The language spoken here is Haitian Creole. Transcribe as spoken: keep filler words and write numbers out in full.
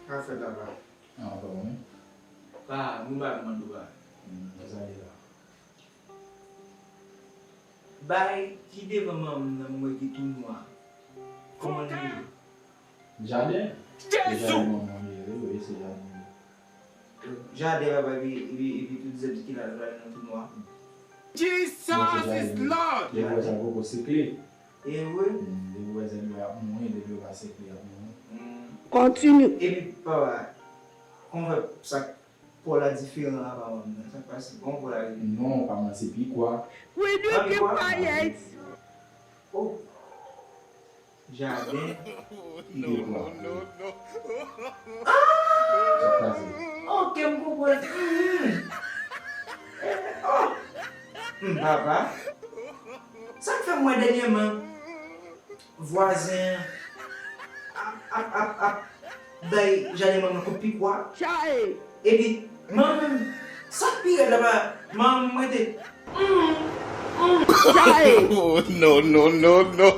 Ka fèt la, pa? Ah, pa konnen. Pa, nou pa mande w, pa. Hmm, sa ye la. Bay ki devan manman m nan, mwen ki tou nwa. Kòman l rele? Jaden. Se jaden manman m ye, wi, wi, se jaden. Jaden, papa, epi, epi, epi tout zèb ki la, la nan tou nwa. Jesus is Lord! Depi w wè sa poko sekle. E vre? Hmm, depi w wè zèb yo ap mouri, depi yo pa sekle, y ap mouri. Hmm. Kontinye. Epi, papa, kòman fè sa Paw la diferan a pa manman nan. Sa k pase? Bon, paw la rele. Non, pa manti, se pikwa. We do keep quiet. Oh. Jaden. Pikwa. Ah! Sa k pase? Ok, m konprann. Hmm. Eh, oh. Hmm, papa. Sa k fè m wè dènyèman vwazen an ap, ap, ap, ap bay jaden manman kout pikwa. Chae! Epi, manman m, sa k pi rèd la, pa, manman m rete. Mm, mm. Chae! Oh, no, no, no, no.